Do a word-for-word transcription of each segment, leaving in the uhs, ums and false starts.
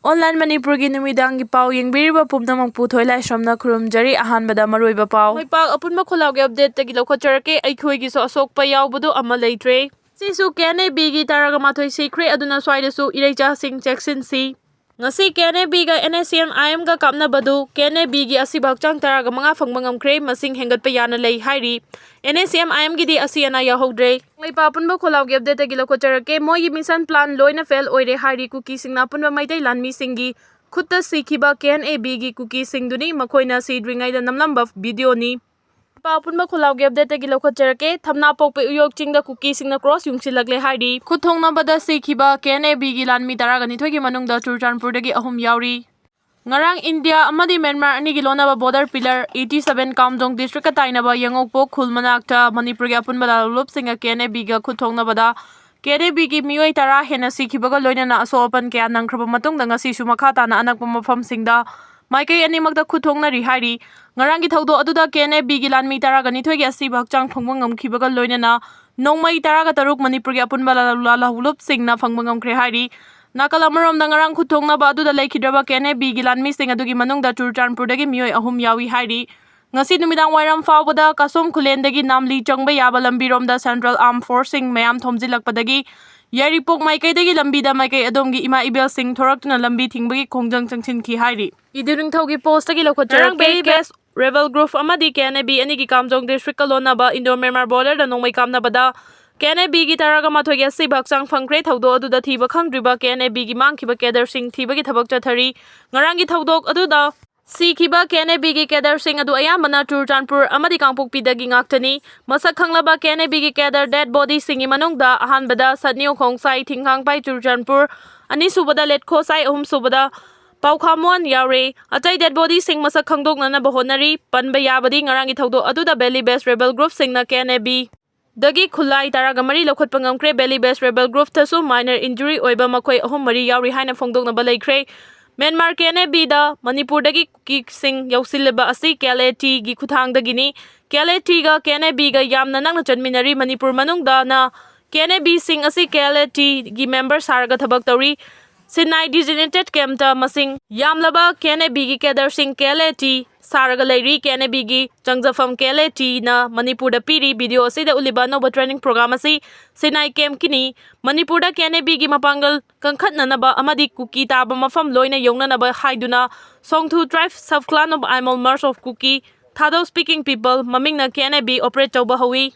Online ꯃꯅꯤꯄꯨꯔꯒꯤ ꯅꯨꯃꯤꯗꯥꯡꯒꯤ ꯄꯥꯎ ꯌꯦꯡꯕꯤꯔꯤꯕ ꯄꯨꯝꯅꯃꯛꯄꯨ ꯊꯣꯏꯂꯥꯏꯁ꯭ꯔꯝꯅ ꯈꯨꯔꯨꯝꯖꯔꯤ꯫ ꯑꯍꯥꯟꯕꯗ ꯃꯔꯨꯑꯣꯏꯕ ꯄꯥꯎ꯫ ꯃꯩꯄꯥꯛ ꯑꯄꯨꯟꯕ ꯈꯣꯜꯂꯥꯎꯒꯤ updateꯇꯒꯤ ꯂꯧꯈꯠꯆꯔꯛꯀꯦ꯫ ꯑꯩꯈꯣꯏꯒꯤꯁꯨ ꯑꯁꯣꯛꯄ ꯌꯥꯎꯕꯗꯨ ꯑꯃ ꯂꯩꯇ꯭ꯔꯦ꯫ ꯁꯤꯁꯨ K N A Bꯒꯤ ꯇꯔꯥꯒ ꯃꯥꯊꯣꯏ ꯁꯤꯈ꯭ꯔꯦ, ꯑꯗꯨꯅ ꯁ꯭ꯋꯥꯏꯗꯁꯨ ꯏꯔꯩꯆꯥꯁꯤꯡ ꯆꯦꯛꯁꯤꯟꯁꯤ꯫ ꯉꯁꯤ K N A Bꯒ N S C N I Mꯒ ꯀꯥꯞꯅꯕꯗꯨ K N A Bꯒꯤ ꯑꯁꯤꯕ ꯍꯛꯆꯥꯡ ꯇꯔꯥꯒ ꯃꯉꯥ ꯐꯪꯕ ꯉꯝꯈ꯭ꯔꯦ, ꯃꯁꯤꯡ ꯍꯦꯟꯒꯠꯄ ꯌꯥꯅ ꯂꯩ ꯍꯥꯏꯔꯤ꯫ N S C N I Mꯒꯤꯗꯤ ꯑꯁꯤ ꯑꯅꯥ ꯌꯥꯎꯍꯧꯗ꯭ꯔꯦ꯫ ꯀꯪꯂꯩꯄꯥꯛ ꯑꯄꯨꯟꯕ ꯈꯣꯜꯂꯥꯎꯒꯤ updateꯇꯒꯤ ꯂꯧꯈꯠꯆꯔꯛꯀꯦ꯫ ꯃꯣꯏꯒꯤ mission plan ꯂꯣꯏꯅ fail ꯑꯣꯏꯔꯦ ꯍꯥꯏꯔꯤ ꯀꯨꯀꯤꯁꯤꯡꯅ꯫ ꯑꯄꯨꯟꯕ ꯃꯩꯇꯩ ꯂꯥꯟꯃꯤꯁꯤꯡꯒꯤ ꯈꯨꯠꯇ ꯁꯤꯈꯤꯕ K N A Bꯒꯤ ꯀꯨꯀꯤꯁꯤꯡꯗꯨꯅꯤ, ꯃꯈꯣꯏꯅ ꯁꯤꯗ꯭ꯔꯤꯉꯩꯗ ꯅꯝꯂꯝꯕ videoꯅꯤ꯫ ꯄꯥ ꯑꯄꯨꯟꯕ ꯈꯣꯜꯂꯥꯎꯒꯤ updateꯇꯒꯤ ꯂꯧꯈꯠꯆꯔꯛꯀꯦ꯫ ꯊꯝꯅꯥꯄꯣꯛꯄ ꯎꯌꯣꯛ ꯆꯤꯡꯗ ꯀꯨꯀꯤꯁꯤꯡꯅ cross ꯌꯨꯡꯁꯤꯜꯂꯛꯂꯦ ꯍꯥꯏꯔꯤ꯫ ꯈꯨꯠ ꯊꯣꯡꯅꯕꯗ ꯁꯤꯈꯤꯕ K N A Bꯒꯤ ꯂꯥꯟꯃꯤ ꯇꯔꯥꯒ ꯅꯤꯊꯣꯏꯒꯤ ꯃꯅꯨꯡꯗ ꯆꯨꯔꯆꯥꯟꯄꯨꯔꯗꯒꯤ ꯑꯍꯨꯝ ꯌꯥꯎꯔꯤ꯫ ꯉꯔꯥꯡ ꯏꯟꯗꯤꯌꯥ ꯑꯃꯗꯤ ꯃ꯭ꯌꯥꯟꯃꯥꯔ ꯑꯅꯤꯒꯤ ꯂꯣꯟꯅꯕ border pillar eighty seven ꯀꯥꯝꯖꯣꯡ districtꯀ ꯇꯥꯏꯅꯕ ꯌꯦꯉꯣꯛꯄꯣꯛ ꯈꯨꯜ ꯃꯅꯥꯛꯇ ꯃꯅꯤꯄꯨꯔꯒꯤ ꯑꯄꯨꯟꯕ ꯂꯥꯂꯣꯡꯂꯨꯞꯁꯤꯡꯒ K N A Bꯒ ꯈꯨꯠ ꯊꯣꯡꯅꯕꯗ K N A Bꯒꯤ ꯃꯤꯑꯣꯏ ꯇꯔꯥ ꯍꯦꯟꯅ ꯁꯤꯈꯤꯕꯒ ꯂꯣꯏꯅꯅ ꯑꯁꯣꯛ ꯑꯄꯟ ꯀꯌꯥ ꯅꯪꯈ꯭ꯔꯕ ꯃꯇꯨꯡꯗ ꯉꯁꯤꯁꯨ ꯃꯈꯥ ꯇꯥꯅ ꯑꯅꯛꯄ ꯃꯐꯝꯁꯤꯡꯗ ꯃꯥꯏꯀꯩ ꯑꯅꯤꯃꯛꯇ ꯈꯨꯠ ꯊꯣꯡꯅꯔꯤ ꯍꯥꯏꯔꯤ꯫ ꯉꯔꯥꯡꯒꯤ ꯊꯧꯗꯣꯛ ꯑꯗꯨꯗ K N A Bꯒꯤ ꯂꯥꯟꯃꯤ ꯇꯔꯥꯒ ꯅꯤꯊꯣꯏꯒꯤ ꯑꯁꯤꯕ ꯍꯛꯆꯥꯡ ꯐꯪꯕ ꯉꯝꯈꯤꯕꯒ ꯂꯣꯏꯅꯅ ꯅꯣꯡꯃꯩ ꯇꯔꯥꯒ ꯇꯔꯨꯛ ꯃꯅꯤꯄꯨꯔꯒꯤ ꯑꯄꯨꯟꯕ ꯂꯥ-, ꯂꯥꯂꯣꯡꯂꯨꯞꯁꯤꯡꯅ ꯐꯪꯕ ꯉꯝꯈ꯭ꯔꯦ ꯍꯥꯏꯔꯤ꯫ ꯅꯥꯀꯜ ꯑꯃꯔꯣꯝꯗ ꯉꯔꯥꯡ ꯈꯨꯠ ꯊꯣꯡꯅꯕ ꯑꯗꯨꯗ ꯂꯩꯈꯤꯗ꯭ꯔꯕ K N A Bꯒꯤ ꯂꯥꯟꯃꯤꯁꯤꯡ ꯑꯗꯨꯒꯤ ꯃꯅꯨꯡꯗ ꯆꯨꯔꯆꯥꯟꯄꯨꯔꯗꯒꯤ ꯃꯤꯑꯣꯏ ꯑꯍꯨꯝ ꯌꯥꯎꯏ ꯍꯥꯏꯔꯤ꯫ ꯉꯁꯤ ꯅꯨꯃꯤꯗꯥꯡ ꯋꯥꯏꯔꯝ ꯐꯥꯎꯕꯗ ꯀꯥꯁꯣꯝ ꯈꯨꯂꯦꯟꯗꯒꯤ ꯅꯥꯝꯂꯤ ꯆꯪꯕ ꯌꯥꯕ ꯂꯝꯕꯤꯔꯣꯝꯗ Central Armed Forceꯁꯤꯡ ꯃꯌꯥꯝ ꯊꯣꯝꯖꯤꯜꯂꯛꯄꯗꯒꯤ ꯌꯥꯏꯔꯤꯄꯣꯛ ꯃꯥꯏꯀꯩꯗꯒꯤ ꯂꯝꯕꯤꯗ ꯃꯥꯏꯀꯩ ꯑꯗꯣꯝꯒꯤ ꯏꯃꯥ ꯏꯕꯦꯜꯁꯤꯡ ꯊꯣꯔꯛꯇꯨꯅ ꯂꯝꯕꯤ ꯊꯤꯡꯕꯒꯤ ꯈꯣꯡꯖꯪ ꯆꯪꯁꯤꯟꯈꯤ ꯍꯥꯏꯔꯤ꯫ ꯏꯗꯨ ꯅꯤꯡꯊꯧꯒꯤ postꯇꯒꯤ ꯂꯧꯈꯠꯆꯔꯛꯀꯦ꯫ Valley Base Rebel Group ꯑꯃꯗꯤ K N A B ꯑꯅꯤꯒꯤ ꯀꯥꯝꯖꯣꯡ districtꯀ ꯂꯣꯟꯅꯕ Indo Myanmar borderꯗ ꯅꯣꯡꯃꯩ ꯀꯥꯞꯅꯕꯗ K N A Bꯒꯤ ꯇꯔꯥꯒ ꯃꯥꯊꯣꯏꯒꯤ ꯑꯁꯤꯕ ꯍꯛꯆꯥꯡ ꯐꯪꯈ꯭ꯔꯦ꯫ ꯊꯧꯗꯣꯛ ꯑꯗꯨꯗ ꯊꯤꯕ ꯈꯪꯗ꯭ꯔꯤꯕ K N A Bꯒꯤ ꯃꯥꯡꯈꯤꯕ cadreꯁꯤꯡ ꯊꯤꯕꯒꯤ ꯊꯕꯛ ꯆꯠꯊꯔꯤ꯫ ꯉꯔꯥꯡꯒꯤ ꯊꯧꯗꯣꯛ ꯑꯗꯨꯗ ꯁꯤꯈꯤꯕ K N A Bꯒꯤ cadreꯁꯤꯡ ꯑꯗꯨ ꯑꯌꯥꯝꯕꯅ ꯆꯨꯔꯆꯥꯟꯄꯨꯔ ꯑꯃꯗꯤ ꯀꯥꯡꯄꯣꯛꯄꯤꯗꯒꯤ ꯉꯥꯛꯇꯅꯤ꯫ ꯃꯁꯛ ꯈꯪꯂꯕ K N A Bꯒꯤ cadre dead bodyꯁꯤꯡꯒꯤ ꯃꯅꯨꯡꯗ ꯑꯍꯥꯟꯕꯗ ꯁꯠꯅꯤꯌꯣ ꯈꯣꯡꯁꯥꯏ ꯊꯤꯡꯈꯥꯡꯄꯥꯏ ꯆꯨꯔꯆꯥꯟꯄꯨꯔ, ꯑꯅꯤꯁꯨꯕꯗ ꯂꯦꯠꯈꯣꯁꯥꯏ, ꯑꯍꯨꯝꯁꯨꯕꯗ ꯄꯥꯎꯈꯥꯃꯣꯟ ꯌꯥꯎꯔꯦ꯫ ꯑꯇꯩ dead bodyꯁꯤꯡ ꯃꯁꯛ ꯈꯪꯗꯣꯛꯅꯅꯕ ꯍꯣꯠꯅꯔꯤ꯫ ꯄꯟꯕ ꯌꯥꯕꯗꯤ ꯉꯔꯥꯡꯒꯤ ꯊꯧꯗꯣꯛ ꯑꯗꯨꯗ Valley Base Rebel Groupꯁꯤꯡꯅ K N A Bꯗꯒꯤ ꯈꯨꯠꯂꯥꯏ ꯇꯔꯥꯒ ꯃꯔꯤ ꯂꯧꯈꯠꯄ ꯉꯝꯈ꯭ꯔꯦ꯫ Valley Base Rebel Groupꯇꯁꯨ minor injury ꯑꯣꯏꯕ ꯃꯈꯣꯏ ꯑꯍꯨꯝ ꯃꯔꯤ ꯌꯥꯎꯔꯤ ꯍꯥꯏꯅ ꯐꯣꯡꯗꯣꯛꯅꯕ ꯂꯩꯈ꯭ꯔꯦ꯫ ꯃ꯭ꯌꯥꯟꯃꯥꯔ K N A Bꯗ ꯃꯅꯤꯄꯨꯔꯗꯒꯤ ꯀꯨꯀꯤꯁꯤꯡ ꯌꯧꯁꯤꯜꯂꯤꯕ ꯑꯁꯤ K L A Tꯒꯤ ꯈꯨꯠꯊꯥꯡꯗꯒꯤꯅꯤ꯫ K L A Tꯒ K N A Bꯒ ꯌꯥꯝꯅ ꯅꯛꯅ ꯆꯠꯃꯤꯟꯅꯔꯤ꯫ ꯃꯅꯤꯄꯨꯔ ꯃꯅꯨꯡꯗꯅ K N A Bꯁꯤꯡ ꯑꯁꯤ K L A Tꯒꯤ member ꯁꯥꯔꯒ ꯊꯕꯛ ꯇꯧꯔꯤ꯫ ꯁꯤꯟꯅꯥꯏ designated campꯇ ꯃꯁꯤꯡ ꯌꯥꯝꯂꯕ ꯀꯦ ꯑꯦꯟ ꯑꯦ ꯕꯤꯒꯤ cadreꯁꯤꯡ ꯀꯦ ꯑꯦꯜ ꯑꯦ ꯇꯤ ꯁꯥꯔꯒ ꯂꯩꯔꯤ꯫ ꯀꯦ N A ꯕꯤꯒꯤ ꯆꯪꯖꯐꯝ K L A ꯇꯤꯅ ꯃꯅꯤꯄꯨꯔꯗ ꯄꯤꯔꯤ꯫ Video ꯑꯁꯤꯗ ꯎꯠꯂꯤꯕ ꯑꯅꯧꯕ training program ꯑꯁꯤ ꯁꯤꯟꯅꯥꯏ campꯀꯤꯅꯤ꯫ ꯃꯅꯤꯄꯨꯔꯗ ꯀꯦ ꯑꯦꯟ ꯑꯦ ꯕꯤꯒꯤ ꯃꯄꯥꯡꯒꯜ ꯀꯟꯈꯠꯅꯅꯕ ꯑꯃꯗꯤ ꯀꯨꯀꯤ ꯇꯥꯕ ꯃꯐꯝ ꯂꯣꯏꯅ ꯌꯧꯅꯅꯕ ꯍꯥꯏꯗꯨꯅ Songthu Tribe Sub Clan of Aimol Merge of Kuki Thadou Speaking People ꯃꯃꯤꯡꯅ ꯀꯦ ꯑꯦꯟ ꯑꯦ ꯕꯤ operate ꯇꯧꯕ ꯍꯧꯏ꯫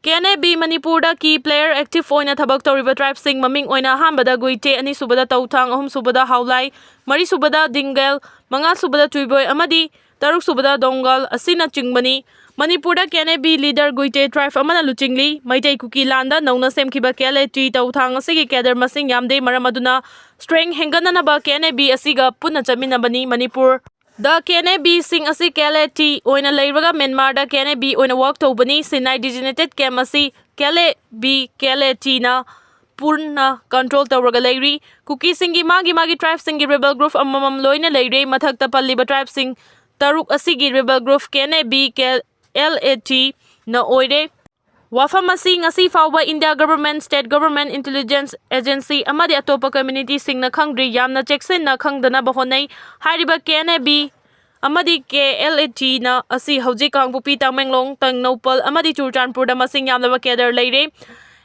ꯀꯦ ꯑꯦꯟ ꯑꯦ ꯕꯤ ꯃꯅꯤꯄꯨꯔꯗ key player active ꯑꯣꯏꯅ ꯊꯕꯛ ꯇꯧꯔꯤꯕ tribeꯁꯤꯡ ꯃꯃꯤꯡ ꯑꯣꯏꯅ ꯑꯍꯥꯟꯕꯗ ꯒꯨꯏꯇꯦ, ꯑꯅꯤꯁꯨꯕꯗ ꯇꯧꯊꯥꯡ, ꯑꯍꯨꯝꯁꯨꯕꯗ ꯍꯥꯎꯂꯥꯏ, ꯃꯔꯤꯁꯨꯕꯗ ꯗꯤꯡꯒꯦꯜ, ꯃꯉꯥꯁꯨꯕꯗ ꯆꯨꯏꯕꯣꯏ ꯑꯃꯗꯤ ꯇꯔꯨꯛꯁꯨꯕꯗ ꯗꯣꯡꯒꯜ ꯑꯁꯤꯅꯆꯤꯡꯕꯅꯤ꯫ ꯃꯅꯤꯄꯨꯔꯗ K N A B leader Guite tribe ꯑꯃꯅ ꯂꯨꯆꯤꯡꯂꯤ꯫ ꯃꯩꯇꯩ ꯀꯨꯀꯤ ꯂꯥꯟꯗ ꯅꯧꯅ ꯁꯦꯝꯈꯤꯕ ꯀꯦ ꯑꯦꯜ ꯑꯦ ꯇꯤ ꯇꯧꯊꯥꯡ ꯑꯁꯤꯒꯤ cadre ꯃꯁꯤꯡ ꯌꯥꯝꯗꯦ, ꯃꯔꯝ ꯑꯗꯨꯅ strength ꯍꯦꯟꯒꯠꯅꯅꯕ ꯀꯦ ꯑꯦꯟ ꯑꯦ ꯕꯤ ꯑꯁꯤꯒ ꯄꯨꯟꯅ ꯆꯠꯃꯤꯟꯅꯕꯅꯤ꯫ ꯃꯅꯤꯄꯨꯔꯗ ꯀꯦ ꯑꯦꯟ ꯑꯦ ꯕꯤꯁꯤꯡ ꯑꯁꯤ ꯀꯦ ꯑꯦꯜ ꯑꯦ ꯇꯤ ꯑꯣꯏꯅ ꯂꯩꯔꯒ ꯃ꯭ꯌꯥꯟꯃꯥꯔꯗ ꯀꯦ ꯑꯦꯟ ꯑꯦ ꯕꯤ ꯑꯣꯏꯅ work ꯇꯧꯕꯅꯤ꯫ ꯁꯤꯟꯅꯥꯏ designated camp ꯑꯁꯤ K L A B, K L A ꯇꯤꯅ ꯄꯨꯟꯅ control ꯇꯧꯔꯒ ꯂꯩꯔꯤ꯫ ꯀꯨꯀꯤꯁꯤꯡꯒꯤ ꯃꯥꯒꯤ ꯃꯥꯒꯤ tribeꯁꯤꯡꯒꯤ rebel group ꯑꯃꯃꯝ ꯂꯣꯏꯅ ꯂꯩꯔꯦ꯫ ꯃꯊꯛꯇ ꯄꯜꯂꯤꯕ tribeꯁꯤꯡ ꯇꯔꯨꯛ ꯑꯁꯤꯒꯤ rebel group K N A B, K L A ꯇꯤꯅ ꯑꯣꯏꯔꯦ꯫ ꯋꯥꯐꯝ ꯑꯁꯤ ꯉꯁꯤ ꯐꯥꯎꯕ India government, state government, intelligence agency ꯑꯃꯗꯤ ꯑꯇꯣꯞꯄ communityꯁꯤꯡꯅ ꯈꯪꯗ꯭ꯔꯤ꯫ ꯌꯥꯝꯅ ꯆꯦꯛꯁꯤꯟꯅ ꯈꯪꯗꯅꯕ ꯍꯣꯠꯅꯩ꯫ ꯍꯥꯏꯔꯤꯕ ꯀꯦ ꯑꯦꯟ ꯑꯦ ꯕꯤ ꯑꯃꯗꯤ ꯀꯦ ꯑꯦꯜ ꯑꯦ ꯇꯤꯅ ꯑꯁꯤ ꯍꯧꯖꯤꯛ ꯀꯥꯡꯄꯣꯛꯄꯤ, ꯇꯃꯦꯡꯂꯣꯡ, ꯇꯦꯡꯅꯧꯄꯜ ꯑꯃꯗꯤ ꯆꯨꯔꯆꯥꯟꯄꯨꯔꯗ ꯃꯁꯤꯡ ꯌꯥꯝꯂꯕ cadre ꯂꯩꯔꯦ꯫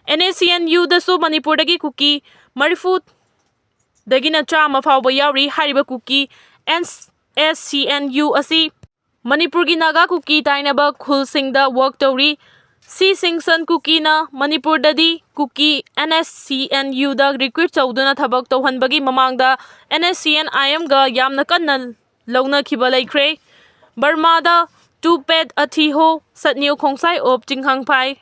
ꯑꯦꯟ ꯑꯦꯁ ꯁꯤ ꯑꯦꯟ ꯌꯨꯗꯁꯨ ꯃꯅꯤꯄꯨꯔꯗꯒꯤ ꯀꯨꯀꯤ ꯃꯔꯤꯐꯨꯗꯒꯤꯅ ꯆꯥꯝꯃ ꯐꯥꯎꯕ ꯌꯥꯎꯔꯤ꯫ ꯍꯥꯏꯔꯤꯕ ꯀꯨꯀꯤ and S C and U ꯑꯁꯤ ꯃꯅꯤꯄꯨꯔꯒꯤ ꯅꯥꯒꯥ ꯀꯨꯀꯤ ꯇꯥꯏꯅꯕ ꯈꯨꯜꯁꯤꯡꯗ work ꯇꯧꯔꯤ꯫ ꯁꯤ ꯁꯤꯡꯁꯟ ꯀꯨꯀꯤꯅ ꯃꯅꯤꯄꯨꯔꯗꯗꯤ ꯀꯨꯀꯤ ꯑꯦꯟ ꯑꯦꯁ ꯁꯤ ꯑꯦꯟ ꯌꯨꯗ recruit ꯇꯧꯗꯨꯅ ꯊꯕꯛ ꯇꯧꯍꯟꯕꯒꯤ ꯃꯃꯥꯡꯗ ꯑꯦꯟ ꯑꯦꯁ ꯁꯤ ꯑꯦꯟ ꯑꯥꯏ ꯑꯦꯝꯒ ꯌꯥꯝꯅ ꯀꯟꯅ ꯂꯧꯅꯈꯤꯕ ꯂꯩꯈ꯭ꯔꯦ꯫ ꯕꯔꯃꯥꯗ ꯇꯨꯄꯦꯠ ꯑꯊꯤꯍꯣ, ꯁꯠꯅ꯭ꯌꯨ ꯈꯣꯡꯁꯥꯏ ꯑꯣꯞ ꯆꯤꯡꯈꯪꯐꯥꯏ,